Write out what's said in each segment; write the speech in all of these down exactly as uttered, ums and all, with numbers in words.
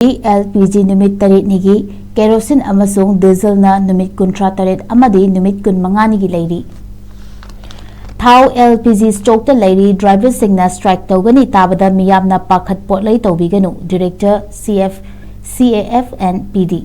L P G ꯅꯨꯃꯤꯠ ꯇꯔꯦꯠꯅꯤꯒꯤ, kerosene ꯑꯃꯁꯨꯡ ꯗꯤꯖꯜꯅ ꯅꯨꯃꯤꯠ ꯀꯨꯟꯊ꯭ꯔꯥ ꯇꯔꯦꯠ ꯑꯃꯗꯤ ꯅꯨꯃꯤꯠ ꯀꯨꯟꯃꯉꯥꯅꯤꯒꯤ ꯂꯩꯔꯤ꯫ ꯊꯥꯎ ꯑꯦꯜ ꯄꯤ ꯖꯤ ꯁ꯭ꯇꯣꯛꯇ ꯂꯩꯔꯤ, ꯗ꯭ꯔꯥꯏꯚꯔꯁꯤꯡꯅ ꯁ꯭ꯇ꯭ꯔꯥꯏꯛ ꯇꯧꯒꯅꯤ ꯇꯥꯕꯗ ꯃꯤꯌꯥꯝꯅ ꯄꯥꯈꯠ ꯄꯣꯠꯂꯩ ꯇꯧꯕꯤꯒꯅꯨ, ꯗꯤꯔꯦꯛꯇꯔ ꯁꯤ ꯑꯦꯐ, ꯁꯤ ꯑꯦ ꯑꯦꯐ ꯑꯦꯟ ꯄꯤ ꯗꯤ꯫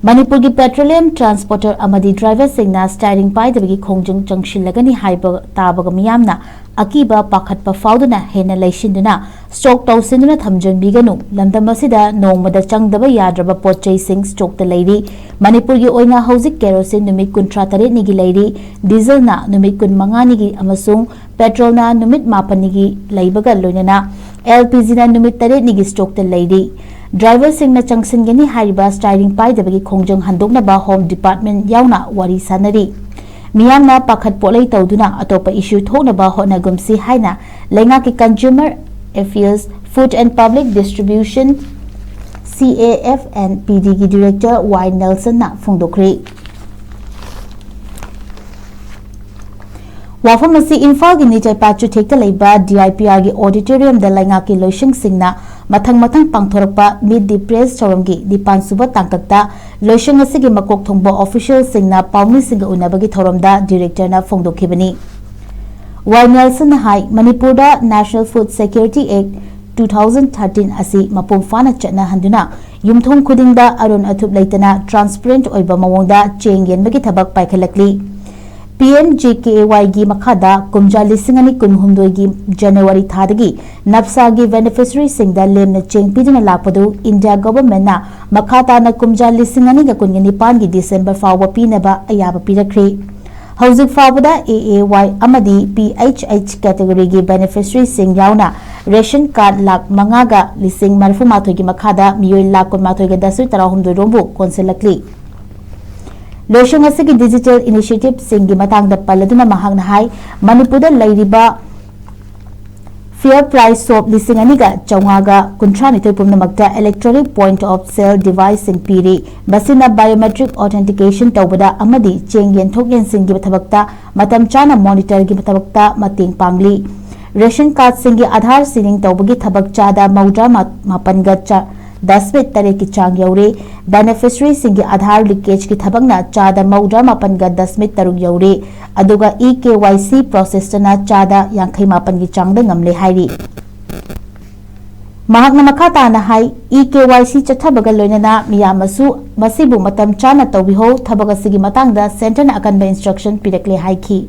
ꯃꯅꯤꯄꯨꯔꯒꯤ ꯄꯦꯇ꯭ꯔꯣꯂꯤꯌꯝ ꯇ꯭ꯔꯥꯟꯁꯄꯣꯔꯇꯔ ꯑꯃꯗꯤ ꯗ꯭ꯔꯥꯏꯚꯔꯁꯤꯡꯅ ꯁ꯭ꯇꯥꯏꯔꯤꯡ ꯄꯥꯏꯗꯕꯒꯤ ꯈꯣꯡꯖꯪ ꯆꯪꯁꯤꯜꯂꯒꯅꯤ ꯍꯥꯏꯕ ꯇꯥꯕꯒ ꯃꯤꯌꯥꯝꯅ ꯑꯀꯤꯕ ꯄꯥꯈꯠꯄ ꯐꯥꯎꯗꯨꯅ ꯍꯦꯟꯅ ꯂꯩꯁꯤꯟꯗꯨꯅ ꯁ꯭ꯇꯣꯛ ꯇꯧꯁꯤꯟꯗꯨꯅ ꯊꯝꯖꯤꯟꯕꯤꯒꯅꯨ꯫ ꯂꯝꯗꯝ ꯑꯁꯤꯗ ꯅꯣꯡꯃꯗ ꯆꯪꯗꯕ ꯌꯥꯗ꯭ꯔꯕ ꯄꯣꯠ ꯆꯩꯁꯤꯡ ꯁ꯭ꯇꯣꯛꯇ ꯂꯩꯔꯤ꯫ ꯃꯅꯤꯄꯨꯔꯒꯤ ꯑꯣꯏꯅ ꯍꯧꯖꯤꯛ ꯀꯦꯔꯣꯁꯤꯟ ꯅꯨꯃꯤꯠ ꯀꯨꯟꯊ꯭ꯔꯥ ꯇꯔꯦꯠꯅꯤꯒꯤ ꯂꯩꯔꯤ, ꯗꯤꯖꯜꯅ ꯅꯨꯃꯤꯠ ꯀꯨꯟꯃꯉꯥꯅꯤꯒꯤ ꯑꯃꯁꯨꯡ ꯄꯦꯇ꯭ꯔꯣꯜꯅ ꯅꯨꯃꯤꯠ ꯃꯥꯄꯟꯅꯤꯒꯤ ꯂꯩꯕꯒ ꯂꯣꯏꯅꯅ ꯑꯦꯜ ꯄꯤ ꯖꯤꯅ ꯅꯨꯃꯤꯠ ꯇꯔꯦꯠꯅꯤꯒꯤ ꯁ꯭ꯇꯣꯛꯇ ꯂꯩꯔꯤ꯫ ꯗ꯭ꯔꯥꯏꯚꯔꯁꯤꯡꯅ ꯆꯪꯁꯤꯟꯒꯅꯤ ꯍꯥꯏꯔꯤꯕ ꯁ꯭ꯇꯥꯏꯔꯤꯡ ꯄꯥꯏꯗꯕꯒꯤ ꯈꯣꯡꯖꯪ ꯍꯟꯗꯣꯛꯅꯕ ꯍꯣꯝ ꯗꯤꯄꯥꯔꯠꯃꯦꯟ ꯌꯥꯎꯅ ꯋꯥꯔꯤ ꯁꯥꯟꯅꯔꯤ꯫ ꯃꯤꯌꯥꯝꯅ ꯄꯥꯈꯠ ꯄꯣꯠꯂꯩ ꯇꯧꯗꯨꯅ ꯑꯇꯣꯞꯄ ꯏꯁꯨ ꯊꯣꯛꯅꯕ ꯍꯣꯠꯅꯒꯨꯝꯁꯤ ꯍꯥꯏꯅ ꯂꯩꯉꯥꯛꯀꯤ Consumer Affairs, Food and Public Distribution, C A F and P D ꯒꯤ ꯗꯤꯔꯦꯛꯇꯔ ꯋꯥꯏ ꯅꯦꯜꯁꯟꯅ ꯐꯣꯡꯗꯣꯛꯈ꯭ꯔꯦ꯫ ꯋꯥꯐꯝ ꯑꯁꯤ ꯏꯝꯐꯥꯜꯒꯤ ꯅꯤꯆꯠꯄꯥꯠ ꯆꯨꯊꯦꯛꯇ ꯂꯩꯕ ꯗꯤ ꯑꯥꯏ ꯄꯤ ꯑꯥꯔꯒꯤ ꯑꯣꯗꯤꯇꯣꯔꯤꯌꯝꯗ ꯂꯩꯉꯥꯛꯀꯤ ꯂꯣꯏꯁꯪꯁꯤꯡꯅ ꯃꯊꯪ ꯃꯊꯪ ꯄꯥꯡꯊꯣꯔꯛꯄ Meet the Press ꯊꯧꯔꯝꯒꯤ ꯅꯤꯄꯥꯟ ꯁꯨꯕ ꯇꯥꯡꯀꯛꯇ ꯂꯣꯏꯁꯪ ꯑꯁꯤꯒꯤ ꯃꯀꯣꯛ ꯊꯣꯡꯕ ꯑꯣꯐꯤꯁꯤꯌꯦꯜꯁꯤꯡꯅ ꯄꯥꯎꯃꯤꯁꯤꯡꯒ ꯎꯅꯕꯒꯤ ꯊꯧꯔꯝꯗ ꯗꯤꯔꯦꯛꯇꯔꯅ ꯐꯣꯡꯗꯣꯛꯈꯤꯕꯅꯤ꯫ ꯋꯥꯏ ꯅꯦꯜꯁꯟꯅ ꯍꯥꯏ, ꯃꯅꯤꯄꯨꯔꯗ National Food Security Act two thousand thirteen ꯑꯁꯤ ꯃꯄꯨꯡ ꯐꯥꯅ ꯆꯠꯅꯍꯟꯗꯨꯅ ꯌꯨꯝꯊꯣꯡ ꯈꯨꯗꯤꯡꯗ ꯑꯔꯨꯟ ꯑꯊꯨꯞ ꯂꯩꯇꯅ transparent ꯑꯣꯏꯕ ꯃꯑꯣꯡꯗ ꯆꯦꯡ ꯌꯦꯟꯕꯒꯤ ꯊꯕꯛ ꯄꯥꯏꯈꯠꯂꯛꯂꯤ꯫ P M G K A ꯋꯥꯏꯒꯤ ꯃꯈꯥꯗ ꯀꯨꯝꯖꯥ ꯂꯤꯁꯤꯡ ꯑꯅꯤ ꯀꯨꯟꯍꯨꯝꯗꯣꯏꯒꯤ ꯖꯅꯋꯥꯔꯤ ꯊꯥꯗꯒꯤ ꯅꯞꯁꯥꯒꯤ ꯕꯦꯅꯤꯐꯤꯁꯔꯤꯁꯤꯡꯗ ꯂꯦꯝꯅ ꯆꯦꯡ ꯄꯤꯗꯨꯅ ꯂꯥꯛꯄꯗꯨ ꯏꯟꯗꯤꯌꯥ ꯒꯣꯚꯔꯟꯃꯦꯟꯠꯅ ꯃꯈꯥ ꯇꯥꯅ ꯀꯨꯝꯖꯥ ꯂꯤꯁꯤꯡ ꯑꯅꯤꯒ ꯀꯨꯟꯒ ꯅꯤꯄꯥꯟꯒꯤ ꯗꯤꯁꯦꯝꯕꯔ ꯐꯥꯎꯕ ꯄꯤꯅꯕ ꯑꯌꯥꯕ ꯄꯤꯔꯛꯈ꯭ꯔꯦ꯫ ꯍꯧꯖꯤꯛ ꯐꯥꯎꯕꯗ ꯑꯦ ꯑꯦ ꯋꯥꯏ ꯑꯃꯗꯤ ꯄꯤ ꯑꯩꯆ ꯑꯩꯆ ꯀꯦꯇꯦꯒꯣꯔꯤꯒꯤ ꯕꯦꯅꯤꯐꯤꯁꯔꯤꯁꯤꯡ ꯌꯥꯎꯅ ꯔꯦꯁꯟ ꯀꯥꯔꯗ ꯂꯥꯈ ꯃꯉꯥꯒ ꯂꯤꯁꯤꯡ ꯃꯔꯤꯐꯨꯃꯥꯊꯣꯏꯒꯤ ꯃꯈꯥꯗ ꯃꯤꯑꯣꯏ ꯂꯥꯈ ꯀꯨꯟꯃꯥꯊꯣꯏꯒ ꯗꯁꯨ ꯇꯔꯥꯍꯨꯝꯗꯣꯏ ꯔꯣꯝꯕꯨ ꯀꯣꯟꯁꯤꯜꯂꯛꯂꯤ꯫ ꯂꯣꯏꯁꯪ ꯑꯁꯤꯒꯤ ꯗꯤꯖꯤꯇꯦꯜ ꯏꯅꯤꯁꯤꯌꯦꯇꯤꯚꯁꯤꯡꯒꯤ ꯃꯇꯥꯡꯗ ꯄꯜꯂꯗꯨꯅ ꯃꯍꯥꯛꯅ ꯍꯥꯏ, ꯃꯅꯤꯄꯨꯔꯗ ꯂꯩꯔꯤꯕ ꯐꯤꯌꯔ ꯄ꯭ꯔꯥꯏꯁ ꯁꯣꯞ ꯂꯤꯁꯤꯡ ꯑꯅꯤꯒ ꯆꯥꯝꯃꯉꯥꯒ ꯀꯨꯟꯊ꯭ꯔꯥꯅꯤꯊꯣꯏ ꯄꯨꯝꯅꯃꯛꯇ electronic point of sale deviceꯁꯤꯡ ꯄꯤꯔꯤ꯫ ꯃꯁꯤꯅ biometric authentication ꯇꯧꯕꯗ ꯑꯃꯗꯤ ꯆꯦꯡ ꯌꯦꯟꯊꯣꯛ ꯌꯦꯟꯁꯤꯟꯒꯤ ꯊꯕꯛꯇ ꯃꯇꯝ ꯆꯥꯅ ꯃꯣꯅꯤꯇꯔꯒꯤ ꯊꯕꯛꯇ ꯃꯇꯦꯡ ꯄꯥꯡꯂꯤ꯫ ꯔꯦꯁꯟ ꯀꯥꯔꯗꯁꯤꯡꯒꯤ ꯑꯥꯙꯥꯔ ꯁꯤꯗꯤꯡ ꯇꯧꯕꯒꯤ ꯊꯕꯛ ꯆꯥꯗ ꯃꯧꯗ꯭ꯔꯥ ꯃꯥꯄꯟꯒ ꯆ-, ꯗꯁꯃꯤꯠ ꯇꯔꯦꯠꯀꯤ ꯆꯥꯡ ꯌꯧꯔꯦ꯫ ꯕꯦꯅꯤꯐꯤꯁꯔꯤꯁꯤꯡꯒꯤ ꯑꯥꯙꯥꯔ ꯂꯤꯀꯦꯖꯀꯤ ꯊꯕꯛꯅ ꯆꯥꯗ ꯃꯧꯗ꯭ꯔꯥ ꯃꯥꯄꯟꯒ ꯗꯁꯃꯤꯠ ꯇꯔꯨꯛ ꯌꯧꯔꯦ꯫ ꯑꯗꯨꯒ ꯏ ꯀꯦ ꯋꯥꯏ ꯁꯤ ꯄ꯭ꯔꯣꯁꯦꯁꯇꯅ ꯆꯥꯗ ꯌꯥꯡꯈꯩ ꯃꯥꯄꯟꯒꯤ ꯆꯥꯡꯗ ꯉꯝꯂꯦ ꯍꯥꯏꯔꯤ꯫ ꯃꯍꯥꯛꯅ ꯃꯈꯥ ꯇꯥꯅ ꯍꯥꯏ, ꯏ ꯀꯦ ꯋꯥꯏ ꯁꯤ ꯆꯠꯊꯕꯒ ꯂꯣꯏꯅꯅ ꯃꯤꯌꯥꯝꯅꯁꯨ ꯃꯁꯤꯕꯨ ꯃꯇꯝ ꯆꯥꯅ ꯇꯧꯕꯤꯍꯧ, ꯊꯕꯛ ꯑꯁꯤꯒꯤ ꯃꯇꯥꯡꯗ ꯁꯦꯟꯇꯔꯅ ꯑꯀꯟꯕ ꯏꯟꯁꯇ꯭ꯔꯛꯁꯟ ꯄꯤꯔꯛꯂꯦ ꯍꯥꯏꯈꯤ꯫